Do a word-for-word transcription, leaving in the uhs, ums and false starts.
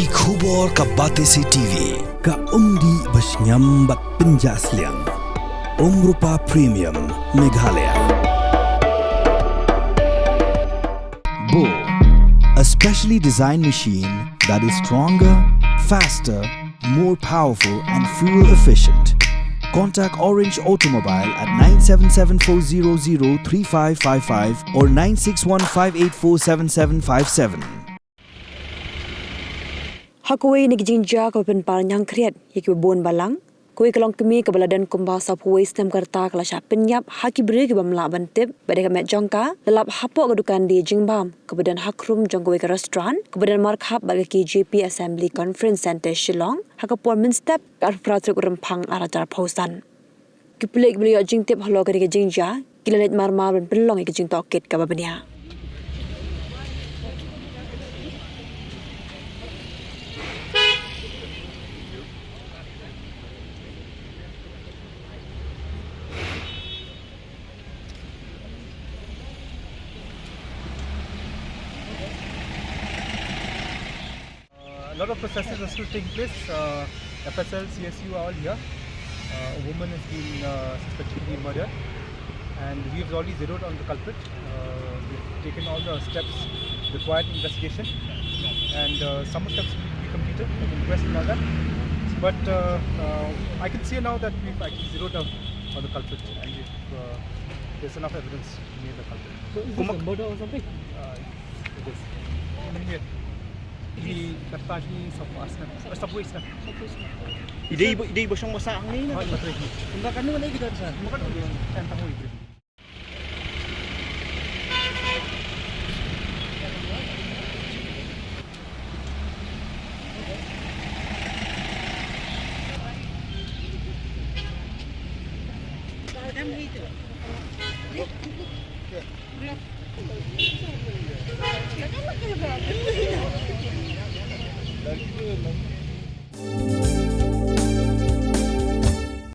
Ki khubor ka Batesi T V, ka umdih ba shngiam bad pynjah sliang. Umrupa Premium, Meghalaya. Bo, a specially designed machine that is stronger, faster, more powerful and fuel efficient. Contact Orange Automobile at nine seven seven four zero zero three five five five or nine six one five eight four seven seven five seven. Ha kawei na ki jingjia kaba pynpar ñiangkhriat ïa kiba bun balang, kawei ka longkmie kaba la don kumba sawphew wei snem ka rta ka la shah pynïap ha ki briew kiba ym lah ban tip, bad da ka met jong ka la lap hapoh ka dukan die jingbam kaba don ha khrum jong kawei ka restaurant kaba don markhap bad ka K J P Assembly Conference Centre Shillong ha ka por mynstep ka arphew phra tarik u Rymphang arhajar arphew san. Ki pulit kiba la ïoh jingtip halor kane ka jingjia ki la leit marmar ban pynlong ïa ka jingtohkit kaba bniah. Uh, a lot of processes are still taking place. Uh, F S L, C S U are all here. Uh, a woman has been uh, suspected to be murdered, and we've already zeroed on the culprit. Uh, we've taken all the steps required in investigation, and uh, some steps will be completed, like inquest and all that. But uh, uh, I can say now that we've actually zeroed down on the culprit, and we've, uh, there's enough evidence to nail the culprit. So is this a murder or something? Uh, it is. Ini kata ni sawphew snem. Eh, sawphew snem. Idei, idei bosong basang ni. Oh, iya, betul. Tunggu kan ni mana kita sana? Bukan, bukan. Yang tahu itu.